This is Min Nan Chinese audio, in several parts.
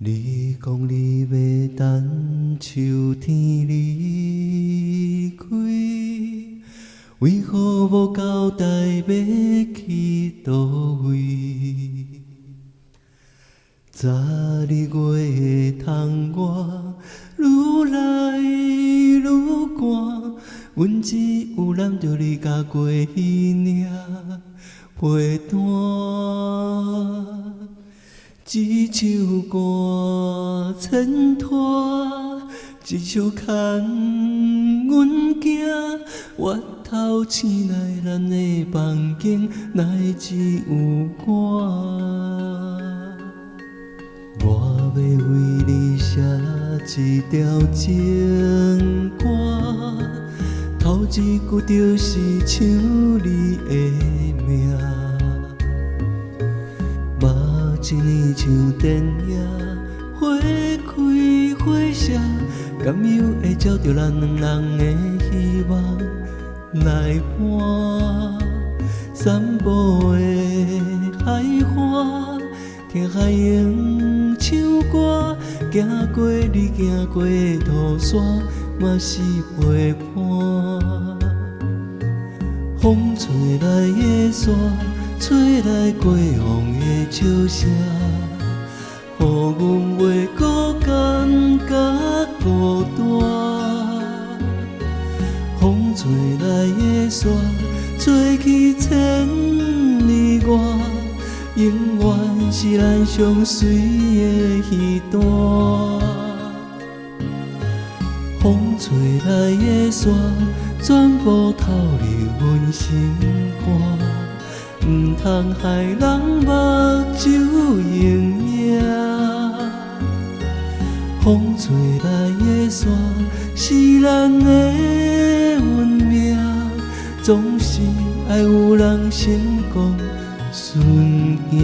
你講你欲等秋天離開，為何無交代欲去佗位？12月的窗外愈來愈寒，阮只有攬著你佮過彼領被單。一首歌千拖，一手牽阮行。月頭醒來，咱的房間內只有我。我欲為你寫一條情歌，頭一句就是唱你的名。目一暝像電影，花開花謝，敢有會照著咱兩人的希望來伴？散步的海岸，聽海鷹唱歌，行過你行過的塗山，嘛是陪伴。風吹來的沙，吹來過往的笑聲，予阮袂閣感覺孤單。風吹來的沙，吹去千里外，永遠是咱相隨的彼段。風吹來的沙，全部透入阮心肝，毋通害人目睭用影。風吹來的沙，是咱的運命，總是愛有人先講順行。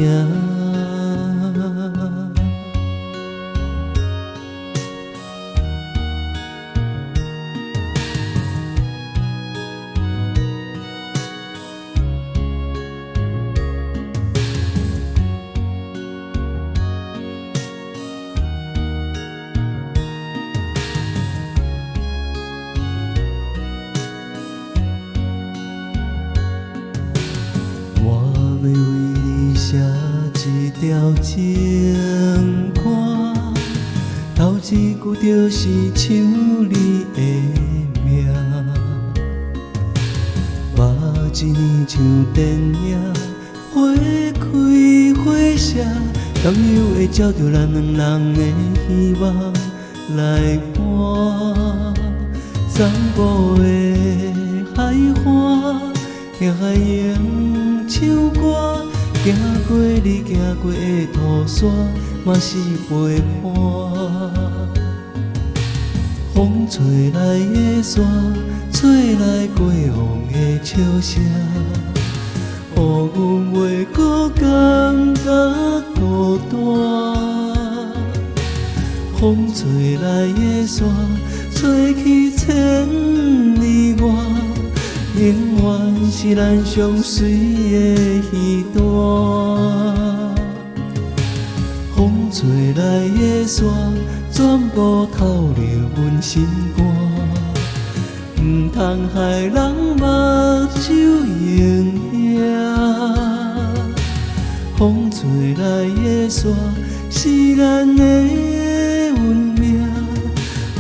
我欲為你寫一條情歌，頭一句就是唱你的名。目一暝像電影，花開花謝，敢有會照著咱兩人的希望來伴？散步的海岸，聽海鷹唱歌，行過你行過的塗山，嘛是陪伴。風吹來的沙，吹來過往的笑聲，予阮袂閣感覺孤單。風吹來的沙，吹去千里外，永遠是咱相隨的彼段。風吹來的沙，全部透入阮心肝，毋通害人目睭用影。風吹來的沙，是咱的運命，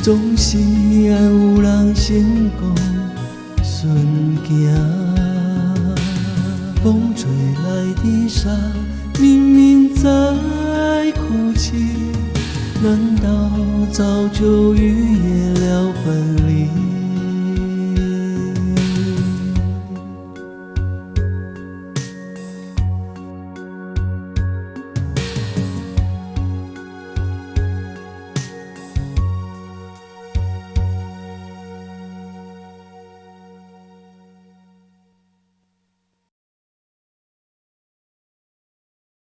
總是愛有人先講順行。風吹來的沙，明明在哭泣，難道早就預言了分離？